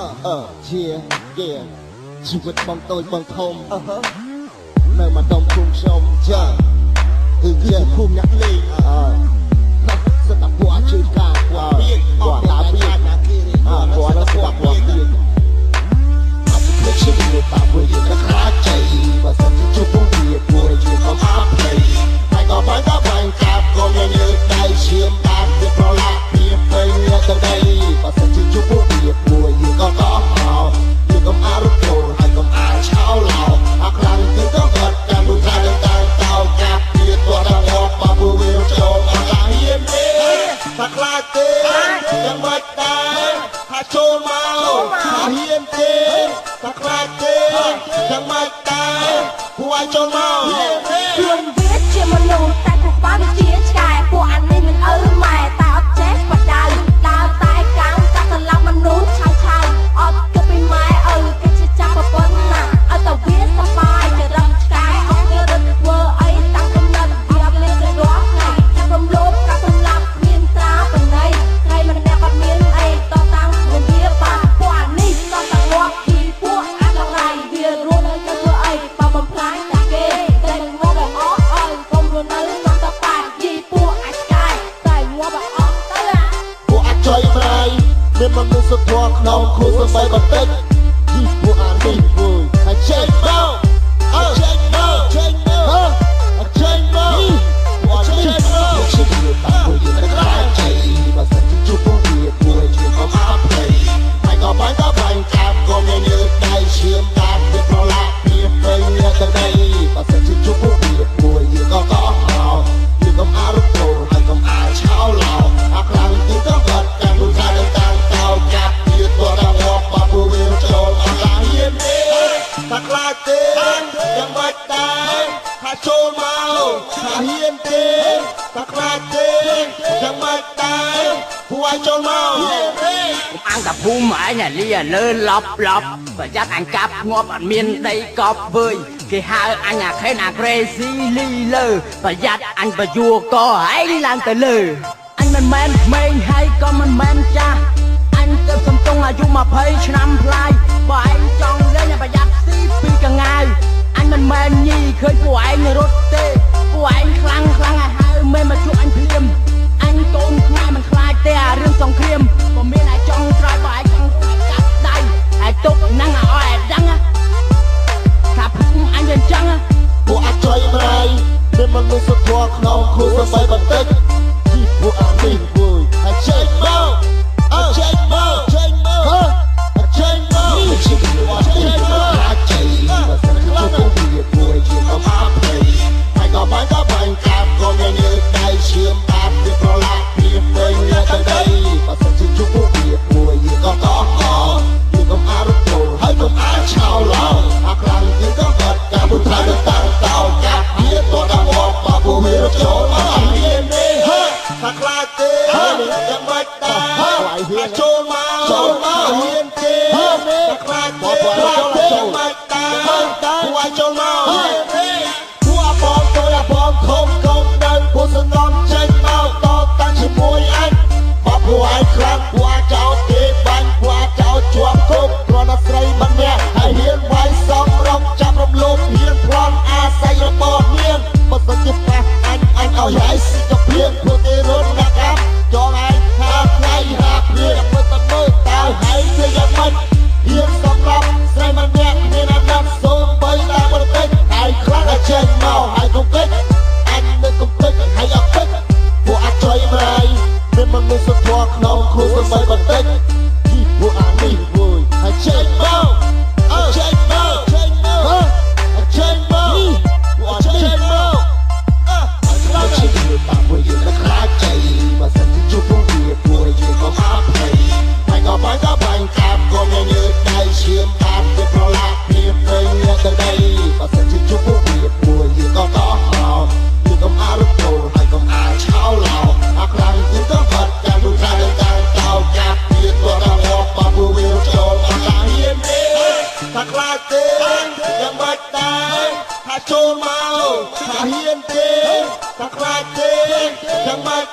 Yeah ជីវិតបងតូចបងធំនៅមកដុំភូមិខ្ញុំចាគឺជាភូមិអ្នកលេងណាស់សិតតែពណ៌ជឿការពណ៌ពីពណ៌ឡាពីពណ៌នោះពណ៌ពណ៌ពីអត់ភ្លេចជីវិតតាពួកយើងក៏ខ្លាចជ័យបើសិនជាជួបពួកវាពួកយើងក៏អត់ភ័យហើយក៏បាញ់ក៏បាញ់កាប់ក៏ញញើដៃឈាមបាក់វាប្រឡាក់ពីពេញទៅដីបើសិនជាជួបពួកវាពួកយើងក៏កោមកយើងកុំអារត់ចូលហើយកុំអាឆោឡោអាខ្លាំងគឺក៏គាត់ចាំលុះត្រានឹងតាំងតោកាប់វាទាត់ដល់ងាប់បើពួកវាចូលអត់ឡាហ៊ានទេថាខ្លាចទេយ៉ាងម៉េចដែរថាចូលមកថាហ៊ានទេថាខ្លាចទេយ៉ាងម៉េចដែរពួកឯងចូលមក ខ្លួនវាជាមនុស្សតែពួកក្បាលវាជាឆ្កែពួកអានេះមិនឪម៉ែតែអត់ចេះបដៅដើរតែកាំងកាត់សម្លាប់មនុស្សឆៅឆៅអត់គិតពីម៉ែឪគេជាចាំប្រពន្ធណាឲ្យតែវាសប្បាយចរិតឆ្កែអត់វារត់ធ្វើអីតាំងកំណត់វាអត់មានទៅរាល់ថ្ងៃចាប់រំលោភកាត់សម្លាប់មានត្រាបណីត្រីម្នាក់អត់មានអីតតាំងនឹងវាបានពួកអានេះសោះតែងាប់ពីពួកអាចរៃវារស់នៅទៅធ្វើអីបើបំផ្លាញតែគេតែនឹងងាប់ឲ្យអស់ឲ្យកុំរស់នៅសំតប៉ាយីពួកអាចឆ្កែតែងាប់ឲ្យអស់ទៅអា ពួកអាចចុយប្រៃមានមនុស្សធម៌ក្នុងខ្លួនសម្បីបន្តិចយីពួកអានេះវើយហើយចេញមកអើចេញមកចេញមកអើចេញមកពួកអានេះចេញមកជីវិតតាពួកយើងខ្លាចជ័យបើសិនជាជួបពួកវាពួកយើងក៏អត់ភ័យហើយក៏បាញ់ក៏បាញ់កាប់ក៏ញញើដៃឈាមបាក់វាប្រឡាក់ពីពេញទៅដីបើសិនជាជួបពួកវាពួកយើងក៏កោមកយើងកុំអារត់ចូលហើយកុំអាឆោឡោអាខ្លាំងគឺក៏គាត់ចាំលុះត្រានឹងតាំងតោកាប់វាទាត់ដល់ងាប់បើពួកវាចូលអត់ឡាហ៊ានទេថាខ្លាចទេយ៉ាងម៉េចដែរថាចូលមកថាហ៊ានទេថាខ្លាចទេយ៉ាងម៉េចដែរពួកឯងចូលមក កុំអាងតាភូមិឯងអាលីអាលើឡប់ឡប់ប្រយ័ត្នអញកាប់ងាប់អត់មានដីកប់វើយគេហៅអញអាខេនអា crazy លីលើប្រយ័ត្នអញបយួរកឯងឡើងទៅលើអញមិនមែនក្មេងហើយក៏មិនមែនចាស់អញទៅសំទងអាយុ20ឆ្នាំប្លាយបើឯងចង់លេងឲ្យប្រយ័ត្នស៊ីពីកងាវអញមិនមែនញីឃើញពួកឯងរត់ទេពួកឯងខ្លាំងខ្លាំងឲ្យហៅមេមកជួបអញភ្លាមអញកូនខ្មែរមិនខ្លាចទេអារឿងសង្គ្រាមក៏មានតែចង់ត្រើយបើឯងចង់កាត់ដៃហើយទុកហ្នឹងឲ្យឯងដឹងថាភូមិអញវាអញ្ចឹង ពួកអាចចុយប្រៃមានមនុស្សធម៌ក្នុងខ្លួនសម្បីបន្តិចយីពួកអានេះវើយហើយចេញមកអើចេញមកចេញមកហ៎ចេញមកជីវិតចេញមកអាចជ័យបើសិនជាជួបពួកវាពួកយើងក៏អត់ភ័យហើយក៏បាញ់ក៏បាញ់កាប់ក៏ញញើដៃឈាមបាក់វាប្រឡាក់ពីពេញទៅដីបើសិនជាជួបពួកវាពួកយើងក៏កោមកយើងកុំអារត់ចូលហើយកុំអាឆោឡោអាខ្លាំងគឺក៏គាត់កាប់ត្រានឹងតាំងតោកាប់វាទាត់ដល់ងាប់បើពួកវារត់ចូលអត់ហ៊ានទេថាខ្លាចទេយ៉ាងម៉េចដែរថាចូលមកចូលមកហ៊ានទេថាខ្លាចទេយ៉ាងម៉េចដែរពួកឯងចូលមកពួកអាបងតូចអាបងធំកុំដឹងពួកសងំចេញមកតតាំងជាមួយអញបើពួកឯងខ្លាំងពួកអាចោគេបាញ់ពួកអាចោជាប់គុកគ្រាន់តែស្រីម្នាក់ហើយហ៊ានវាយសំរងចាប់រំលោភហ៊ានប្លន់អាស័យរបស់នាងបើសិនជាប៉ះអញអញឲ្យហើយស៊ីទៅព្រៀងពួកគេរត់ណាស់កាប់ចងឯងហាថ្ងៃហាព្រៀងមើលទៅមើលតើហើយធ្វើយ៉ាងម៉េចហ៊ានសម្រាប់ស្រីម្នាក់មានអាណិតសូម្បីតែបន្តិចហើយខ្លាំងឲ្យចេញមកហើយកុំកិច្ចអញនៅកុំតិចហើយអត់តិចពួកអាចចុយម្រាយមានមនុស្សធម៌ក្នុងខ្លួនសម្បីបន្តិចយីពួកអានេះវើយហើយចេញមកអើចេញមកចេញមកហ៎ចេញមកពួកអាចេញមកអើខ្លាំងជីវិតតាពួកយើងក៏ខ្លាចជ័យបើសិនជាជួបពួកវាពួកយើងក៏អត់ភ័យហើយក៏បាញ់ក៏បាញ់កាប់ក៏ញញើដៃឈាមបាក់វាប្រឡាក់ពីពេញទៅដីបើសិនជាជួបពួកវាពួកយើងក៏កោមកយើងកុំអារត់ចូលហើយកុំអាឆោឡោអាខ្លាំងគឺក៏គាត់ចាំលុះត្រានឹងតាំងតោកាប់វាទាត់ដល់ងាប់បើពួកវាចូលអត់ឡាហ៊ានទេថាខ្លាចទេយ៉ាងម៉េចដែរថាចូលមកថាហ៊ានទេថាខ្លាចទេយ៉ាងម៉េច